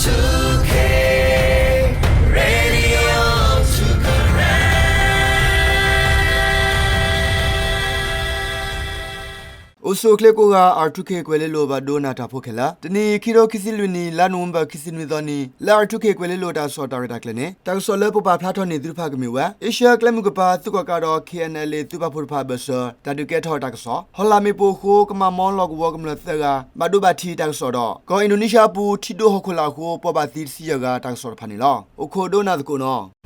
အိၣ်ဆူၣ်အိၣ်ချ့ကိးဂၤ R two K ကွဲၤလ့လိၤဘၣ်ဒိနၤတၢ်ဖိခဲလၢာ်, တနံၤအံၤ ခံထိခံဆံလွံၢ်နံၣ် လါနိၣ်ဝ့ဘၢၣ် ခံဆံနွံသီနံၤ လၢ R two K ကွဲၤလ့လိၤတၢ်ကစီၣ်တၢ်ရဲၣ်တၢ်ကျဲၤန့ၣ် တၢ်ကစီၣ်လၢပပာ်ဖျါထီၣ်န့ၢ်သုတဖၣ်ကမ့ၢ်ဝဲ အ့ရှၢၣ်ကျဲမုၢ်ကပၤ သုးကီၣ်ကးဒီး K N L A သုးပာ်ဖှိၣ်တဖၣ်အဘၢၣ်စၢၤ တၢ်ဒုးကဲထီၣ်တၢ်ကစီၣ်, ဟီၣ်လာ်မ့ၣ်ပိၢ်အဃိ ကမၣ်မီလီၢ်ကဝီၤကမျၢၢ်သၢဂၤ ဘၣ်ဒိဘၣ်ထံးတၢ်ကစီၣ်ဒီး ကီၢ်အံၣ်ဒိၣ်နံၣ်ၡါအပူၤ ထံဒိၣ်ဟီၣ်ခိၣ်လာ်အဃိ ပှၤဘၣ်သံတဆံယဲၢ်ဂၤ တၢ်ကစီၣ်တဖၣ်န့ၣ်လီၤ. အိၣ်ခိးဒိကနၣ်သကိးနီၤ.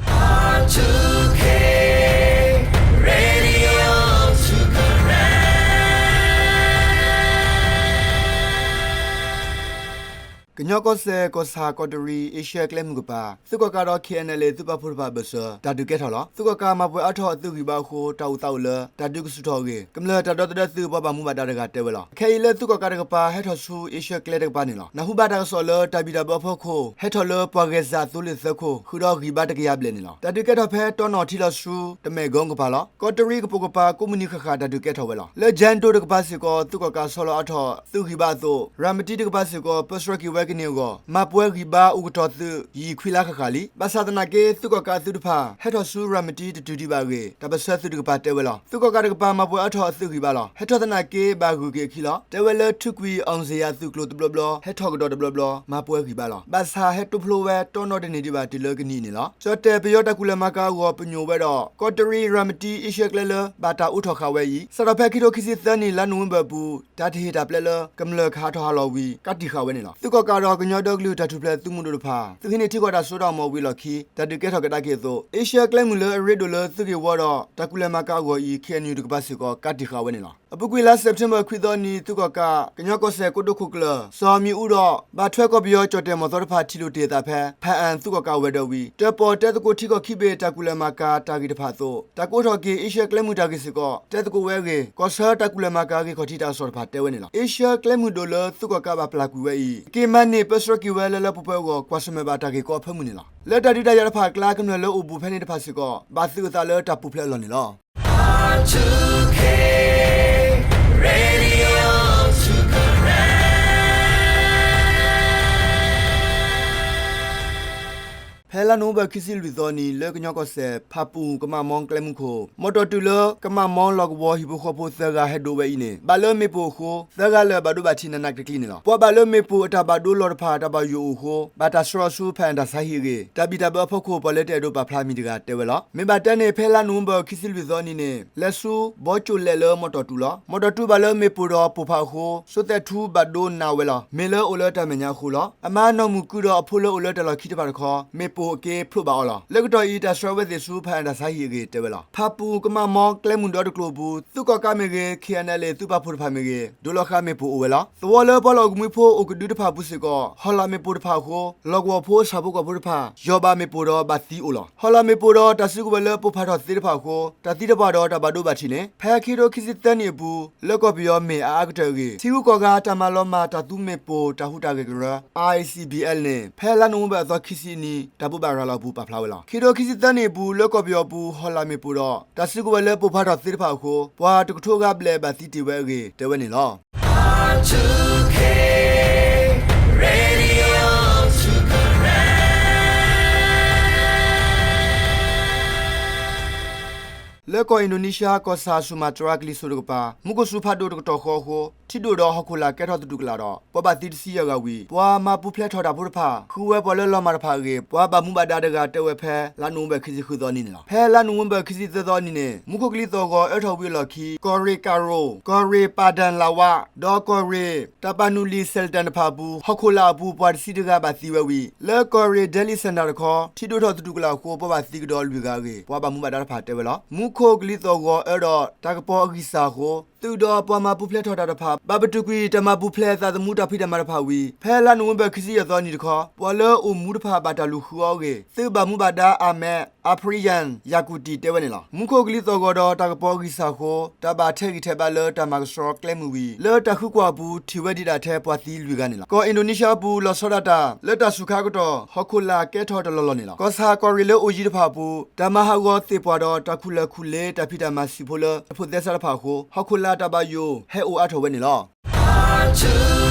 ကညီကီၢ်စဲၣ် ကီၢ်ဆၣ် ကီးတရံး အ့ရှၢၣ်ကျဲမုၢ်ကပၤ သုးကီၣ်ကးဒီး K N L A သုးပာ်ဖှိၣ်တဖၣ်အဘၢၣ်စၢၤ တၢ်ဒုးကဲထီၣ်လီၤ. သုးကီၣ်ကးမၤပှဲၤအါထီၣ်အသုးဂံၢ်ဘါအဃိ တၢ်အိၣ်သးအိၣ်လၢ တၢ်ဒုးကဆူၣ်ထီၣ်အဂ့ၢ် ကမျၢၢ်တၢ်ဒီသဒၢသုးပှၤဘၣ်မူဘၣ်ဒါတဂၤတဲဝဲလီၤ. ခဲအံၤလၢသုးကီၣ်ကးတကပၤ ဟဲထီၣ်ဆူအ့ရှၢၣ်ကျဲတကပၤန့ၣ်လီၤ. နၢ်ဟူဘၣ်တၢ်ကစီၣ်လၢ တၢ်ဘံၣ်တၢ်ဘၢအဖီခိၣ် ဟဲထီၣ်လၢပှၤဂဲၤစးသိလ့ၣ်သၢခိၣ် ဃုာ်ဒီးဂံၢ်ဘါတကယၤဘျဲၣ်န့ၣ်လီၤ. တၢ်ဒုးကဲထီၣ်ဖဲတီနီၣ်ထံလီၤဆူ တမဲၣ်ကိကပၤလီၤ. ကီးတရံးကပိာ်ကပၤ ကိးမုၢ်နံၤဃၣ်ဃၣ် တၢ်ဒုးကဲထီၣ်ဝဲလီၤ. လၢကၠဲၣ်တိၣ်တကပၤစ့ၢ်ကီး သုးကီၣ်ကးဆီလီၤအါထီၣ်သုးဂံၢ်ဘါအသိး ရၤမတံတကပၤစ့ၢ်ကီး ပၢဆှၢက့ၤဝဲကန့ၢ်အဂီၢ် မၤပှဲၤဂံၢ်ဘါအိၣ်ကတီၤသုး ယံာ်ခွံလါဃၣ်ဃၣ်လံ. ဘၣ်ဆၣ်သနာ်က့ သုးကီၣ်ကးအသုးတဖၣ် ဟဲထီၣ်ဆူရၤမတံတတုၤဒံးဘၣ်အဂ့ၢ် တၢ်ပၢၢ်ဆၢသုးတကပၤတဲဝဲလီၤ. သုးကီၣ်ကးတကပၤ မၤပှဲၤအါထီၣ်အသုးဂံၢ်ဘါလီၤ. ဟဲထီၣ်သနာ်က့ ဘၣ်ဂုာ်က့ၤအခံလီၤ. တဲဝဲလၢ ထုးကွံာ်အီၣ်စ့ၣ်ယၤသုးကျိၤတဘျီဘျီ ဟဲထီၣ်ကဒီးတဘျီဘျီ မၤပှဲၤဂံၢ်ဘါလီၤ. ဘၣ်ဆၣ်ဟဲတိဖျိဝဲ တီနီတန့ၢ်ဒံးဘၣ်တုၤလၢကနံၣ်အံၤန့ၣ်လီၤ. ကၠီၣ်တဲၣ်ပယီၤတၢ်ကူၣ်လဲၤမၤကၤအဂီၢ် ပညိၣ်ဝဲဒီး ကီးတရံး ရၤမတံ အ့ရှၢၣ်ကျဲလၢ ဘၣ်တၢ်အိးထီၣ်ဃာ်ဝဲအံၤ စးထီၣ်ဖဲခံထိခံဆံသၢနံၣ် လါနိၣ်ဝ့ဘၢၣ်အပူၤ တၢ်တဟ့ၣ်တၢ်ပျဲလၢ ကမျၢၢ်ကဟးထီၣ်ဟးလီၤဝံၤ ကးတံာ်ဃာ်ဝဲန့ၣ်လီၤ. သုးကီၣ်ကးဒီးကညီဒီကလုာ်တၢ်ထူၣ်ဖျဲးသုးမုၢ်ဒိၣ်တဖၣ် သုးဟံးန့ၢ်ထံကီၢ်တၢ်စိတၢ်ကမီၤဝံၤအလီၢ်ခံ တၢ်ဒုးကဲထီၣ်ကဒါက့ၤအသိး အ့ရှၢၣ်ကျဲမုၢ်လၢအရ့ဒိၣ်လၢသုးဂ့ၢ်ဝီဒီး တၢ်ကူၣ်လဲၤမၤကၤအဂီၢ်အံၤ ခ့ၣ်အဲၣ်ယူၣ်တကပၤစ့ၢ်ကီး ကးတံာ်ဃာ်ဝဲန့ၣ်လီၤ. အပူၤကွံာ်လါစဲးပထ့ဘၢၣ်ခွံသီနံၤ သုးကီၣ်ကး ကညီကီၢ်စဲၣ်ကိတိာ်ခိၣ်ကျၢၢ် စီၤမံၤအူဒီး ဘၣ်ထွဲကီၢ်ပယီၤကၠီၣ်တဲၣ်မီၢ်သီတဖၣ် ထံၣ်လိာ်တ့ၢ်အသးဖဲ ဖၣ်အၣ်သုးကီၣ်ကးဝဲၤဒၢးဝံၤ တၢၣ်ပီၣ်တဲသကိးထံကီၢ်ခံဘ့ၣ် တၢ်ကူၣ်လဲၤမၤကၤတၢ်ဂ့ၢ်တဖၣ်အသိး တၢ်ကအိးထီၣ်က့ၤ အ့ရှၢၣ်ကျဲမုၢ်တၢ်ဂ့ၢ်စ့ၢ်ကီး တဲသကိးဝဲအဂ့ၢ် ကီၢ်ဆၢတၢ်ကူၣ်လဲၤမၤကၤဂ့ၢ်ခီၣ်ထံးတၢ်ကစီၣ်တဖၣ်တဲဝဲန့ၣ်လီၤ. အ့ရှၢၣ်ကျဲမုၢ်ဒိၣ်လၢသုးကီၣ်ကးဘၣ်ပျၢ်ကွံာ်ဝဲအံၤ က့ၤမၤန့ၢ်ပၢဆှၢက့ၤဝဲလၢလၢပှဲၤပှဲၤအဂီၢ် ကွၢ်ဆၢၣ်မဲာ်ဘၣ်တၢ်ဂ့ၢ်ကီအဖၢမုၢ်န့ၣ်လီၤ. လၢတၢ်ဒုးတၢ်ယၤတဖၣ်အကျါ ကမျၢၢ်လၢအိၣ်ဘူးဖဲန့ၣ်တဖၣ်စ့ၢ်ကီး ဘၣ်သုးအသးလၢတၢ်ပူၤဖျဲးအလီၢ်န့ၣ်လီၤ. ဖဲလါနိၣ်ဝ့ဘၢၣ်ခံဆံလွံၢ်သီနံၤ လၢကညီကီၢ်စဲၣ် ဖၣ်ပူၣ်ကမၣ်မီကျဲမုၢ်ခိၣ် မီၣ်တီၣ်တုၤလၢကမၣ်မီလီၢ်ကဝီၤဟံၣ်ဖိဃီဖိသၢဂၤဟဲဒိးဝဲအံၤန့ၣ် ဘၣ်လၢမ့ၣ်ပိၢ်အဃိ သၢဂၤလၢာ်ဘၣ်ဒိဘၣ်ထံးနးနးကျံၤကျံၤန့ၣ်လီၤ. ပှၤဘၣ်လၢမ့ၣ်ပိၢ်အတၢ်ဘၣ်ဒိလီၢ်တဖၣ် တၢ်ဘၣ်ယိၣ်အိၣ်အဃိ ဘၣ်တၢ်ဆှၢအီၤဆူ ဖၣ်အၣ်တၢ်ဆါဟံၣ်အဂ့ၢ် တၢ်ဘံၣ်တၢ်ဘၢအဖီခိၣ် ပှၤလၢတအဲၣ်ဒိးပာ်ဖျါမံၤတဂၤတဲဝဲလီၤ. မ့ၢ်ဘၣ်တဲန့ၣ် ဖဲလါနိၣ်ဝ့ဘၢၣ်ခံဆံလွံၢ်သီနံၤန့ၣ် လဲၤဆူ ဘီကၠိၣ်လဲၣ်လၢမီၣ်တီၣ်တုၤလီၤ. မီၣ်တီၣ်တုၤဘၣ်လၢမ့ၣ်ပိၢ်ဒီးပိၢ်ဖးအဃိ စိသဲးထူဘၣ်ဒိနးဝဲလီၤ. မ့ၢ်လၢအိၣ်လၢတၢ်မဲာ်ညါအဃိလီၤ. အမါနီၢ်မုၢ်ကုဒီးအဖိလၢအိၣ်လၢတၢ်လီၢ်ခံတဖၣ်တခီ မ့ၣ်ပိၢ်အက့ဖျိးဘၣ်အီၤလီၤ. လၢကတီၢ်အံၤ တၢ်ဆှၢဝဲသ့ၣ်ဆူ ဖၣ်အၣ်တၢ်ဆါဟံၣ်အဂ့ၢ်တဲဝဲလီၤ. ဖၣ်ပူၣ်ကမၣ်မီကျဲမုၢ်ဒီတကျိၤအပူၤ သုးကီၣ်ကးမ့ၢ်ဂ့ၤ ခ့ၣ်အဲၣ်ယူၣ် သုးပာ်ဖှိၣ်တဖၣ်မ့ၢ်ဂ့ၤ ဒိးလီၤဃာ်မ့ၣ်ပိၢ်အိၣ်ဝဲလီၤ. သဝီလၢပှၤလီၢ်အိၣ်ကမှံဖိအိၣ်ကဒုတဖၣ်အပူၤစ့ၢ်ကီး ဟီၣ်လာ်မ့ၣ်ပိၢ်တဖၣ်အဃိ လီၢ်ကဝီၤဖိအဆၣ်ဖိကီၢ်ဖိတဖၣ် ယီၢ်ဘၣ်မ့ၣ်ပိၢ်ဒီးဘၣ်သံအိၣ်လီၤ. ဟီၣ်လာ်မ့ၣ်ပိၢ်ဒီးတၢ်စုကဝဲၤလၢပိၢ်ဖးထီၣ်သ့တဖၣ်အဃိ တၢ်သံတပှၢ်ဒီးတၢ်ဘၣ်ဒိဘၣ်ထံးန့ၣ် ဖဲခံထိခံဆံသၢနံၣ်အပူၤ လၢကီၢ်ပယီၤမ့ၢ်အအါကတၢၢ်အဂ့ၢ် ထံဂုၤကီၢ်ဂၤတၢ်မၤလီၤမၢ်တၢ်သူမ့ၣ်ပိၢ်တၢ်ဟူးတၢ်ဂဲၤကရၢ I C B L န့ၣ် ဖဲလါနိၣ်ဝ့ဘၢၣ်အသီခံဆံအနံၤ တၢ်ဘိးဘၣ်ရၤလီၤအပူၤပာ်ဖျါဝဲလီၤ. ခံထိခံဆံသၢနံၣ်အပူၤ လၢကီၢ်ပယီၤအပူၤ ဟီၣ်လာ်မ့ၣ်ပိၢ်ဒီး တၢ်စုကဝဲၤလၢပိၢ်ဖးထီၣ်သ့တဖၣ်အဃိ ပှၤတကထိဂၤဘျဲၣ်ဘၣ်သံတ့ၢ်ဝဲအဂ့ၢ် တဲဝဲန့ၣ်လီၤ. လၢကီၢ်အံၣ်ဒိၣ်နံၣ်ၡါ ကီၢ်ဆၣ်စူၣ်မၤတြါကလံၤစိးတကပၤ မူခိၣ်စူၤဖးဒိၣ်တကတီၢ်ဃီအဃိ ထံဒိၣ်ဒီးဟီၣ်ခိၣ်လာ်ကဲထီၣ်သတူၢ်ကလာ်ဒီး ပှၤဘၣ်သံတဆံယဲၢ်ဂၤဝံၤ ပှၤမၤပူၤဖျဲးထီၣ်တၢ်ဖိတဖၣ် ဃုဝဲပှၤလၢလီၤမၢ်တဖၣ်အဂ့ၢ် ပှၤဘၣ်မူဘၣ်ဒါတဂၤတဲဝဲဖဲ လါနိၣ်ဝ့ဘၢၣ်ခံဆံဃုသီနံၤန့ၣ်လီၤ. ဖဲလါနိၣ်ဝ့ဘၢၣ်ခံဆံသၢသီနံၤန့ၣ် မူခိၣ်ကလံၤသီၣ်ဂီၤအၢထီၣ်ဝံၤအလီၢ်ခံ ကီၢ်ရ့ၣ်ကၤရိၣ်, ကီၢ်ရ့ၣ်ပၣ်ဒၣ်လးဝါ ဒီးကီၢ်ရ့ၣ် တၢ်ပၣ်နုာ်လံၣ်စဲးလတၣ်တဖၣ်အပူၤ ဟီၣ်ခိၣ်လာ်အပူၤပှၤတဆံတဂၤဘၣ်သံဝဲဝံၤ လၢကီၢ်ရ့ၣ်ဒဲလံၣ်စဲးတၣ်တခီ ထံဒိၣ်ထီၣ်သတူၢ်ကလာ်အဃိ ပှၤဘၣ်သံကဒီးလွံၢ်ဂၤအဂ့ၢ် ပှၤဘၣ်မူဘၣ်ဒါတဖၣ်တဲဝဲလီၤ. မူခိၣ်ကလံၤသီၣ်ဂီၤအၢဒီးတၢ်ကပီၤအဂံၢ်စၢ်အဃိ သုးဒီးပှၤမၤပူၤဖျဲးထီၣ်တၢ်တဖၣ် ဘၣ်ပတုာ်ကွံာ်တၢ်မၤပူၤဖျဲးသးသမူတၢ်ဖံးတၢ်မၤတဖၣ်ဝံၤ ဖဲလါနိၣ်ဝ့ဘၢၣ်ခံဆံယဲၢ်သီနံၤတခီ ပှၤလၢအိၣ်မူတဖၣ်ဘၣ်တၢ်လူၤဃုအီၤအဂ့ၢ် သုးဘၣ်မူဘၣ်ဒါအမံၤ အါဖရံယၣ် ယၤကူၣ်တံၣ်တဲဝဲန့ၣ်လီၤ. မူခိၣ်ကလံၤသီၣ်ဂီၤဒီးတၢ်ကပီၤအဂံၢ်စၢ်အဃိ တၢ်ဘၣ်ထဲးဂံၢ်ထဲးဘါလၢတၢ်မၤကဆှီကျဲမုၢ်ဝံၤ လၢတၢ်ဃုကွၢ်အပူၤ ထံၣ်ဝဲဒံးဒၣ်ထဲပှၤသံလွံၢ်ဂၤန့ၣ်လီၤ. ကီၢ်အ့ၣ်ဒိၣ်နံၣ်ၡါအပူၤ လီၤဆီဒၣ်တၢ် လၢတၢ်စူၤခါအကတီၢ် ဟီၣ်ခိၣ်လာ်ကဲထီၣ်တလီၢ်လီၢ်န့ၣ်လီၤ. ကီၢ်ဆၣ်ကီၢ်ရ့ၣ်လၢအိၣ်ယံၤတဖၣ်အပူၤ တၢ်မၤဟးဂီၤသ့ၣ်ပှၢ်ဒီးတၢ်ခူၣ်လၢၢ်ခူၣ်လ့တၢ်ဖံးတၢ်မၤဆံးဖိလၢ တဖိးသဲစးတဖၣ်အဃိ ဟီၣ်ခိၣ်လာ်တၢ်ဘၣ်ယိၣ်ဟဲအိၣ်အါထီၣ်ဝဲန့ၣ်လီၤ.